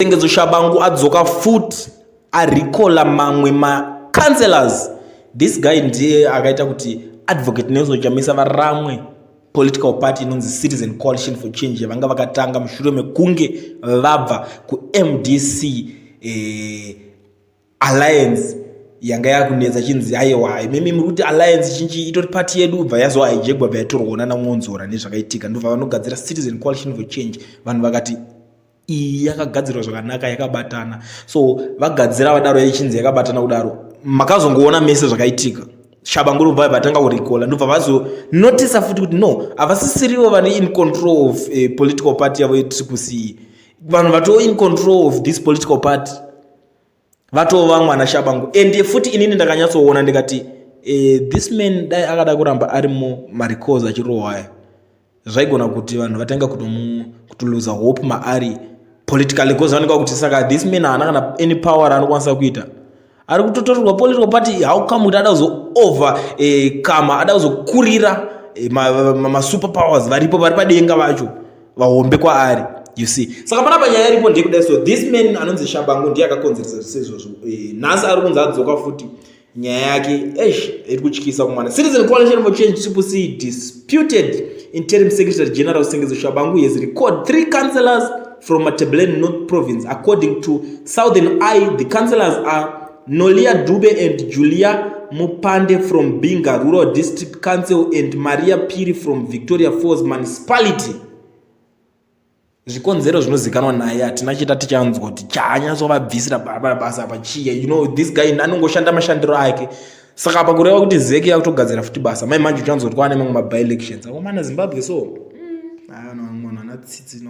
Sengezo Shabangu adzoka futi arecola mamwe macouncillors. This guy ndiye akaita kuti Advocate Nelson Chamisa varamwe political party inonzi Citizen Coalition for Change yavanga vakatanga mushure mekunge vabva kuMDC alliance yanga yakunetsa, chinzi aiwa, imimi muri kuti alliance chinchi itori party yedu, bva yazohijackwa, bva yatorwawo nana Mwonzora nezvakaitika, ndobva vanogadzira Citizen Coalition for Change. Vanhu vakati iyi yakagadzirwa zvakanaka, yakabatana. So vagadzira vadaro, ichinzi yakabatana kudaro, makazongoona mese zvakaitika. Shabangu ndobva vatanga kurecalla, ndobva vazonotisa futi kuti no, havasisirivo vari in control of a political party yavo yeTriple C. Vanhu vatoo in control of this political party vatova mwana Shabangu. And futi inini ndakanyatsoona ndikati this man dai akada kuramba ari mumarecalls achirohwaya, zvaigona kuti vanhu vatanga kutoluza hope maari politically, because vanenge kuti saka this man haana kana any power raanokwanisa kuita, ari kutotorerwa political party. How come kuti ada kuzo eh, kama ada kuzokurira masuper powers varipo, vari padenga vacho vahombe kwaari, you see? Saka panapa nyaya iripo ndeyekudai. So this man anonzi Shabangu ndiye akakonzeresa zvese izvozvo. Nhasi ari kunzi adzoka futi, nyaya yake eish iri kutyisa kumwana. Citizen Coalition for Change, Triple C, disputed interim secretary general Sengezo Shabangu has recalled three councillors from Matabeleland North Province. According to Southern Eye, the councillors are Nolia Dube and Julia Mupande from Binga Rural District Council and Maria Piri from Victoria Falls Municipality. Zvikonzero zvinozikanwa naye, hatina chita tichanzwa kuti chaanyatsovabvisira basa pachiya. You know, this guy anongoshanda mashandiro ake. Saka apa kureva kuti ZEC yakutogadzira futi basa mai manje, uchanzwa kuti kwane mamwe maby-elections akomana Zimbabwe. So mwana ana tsitsi.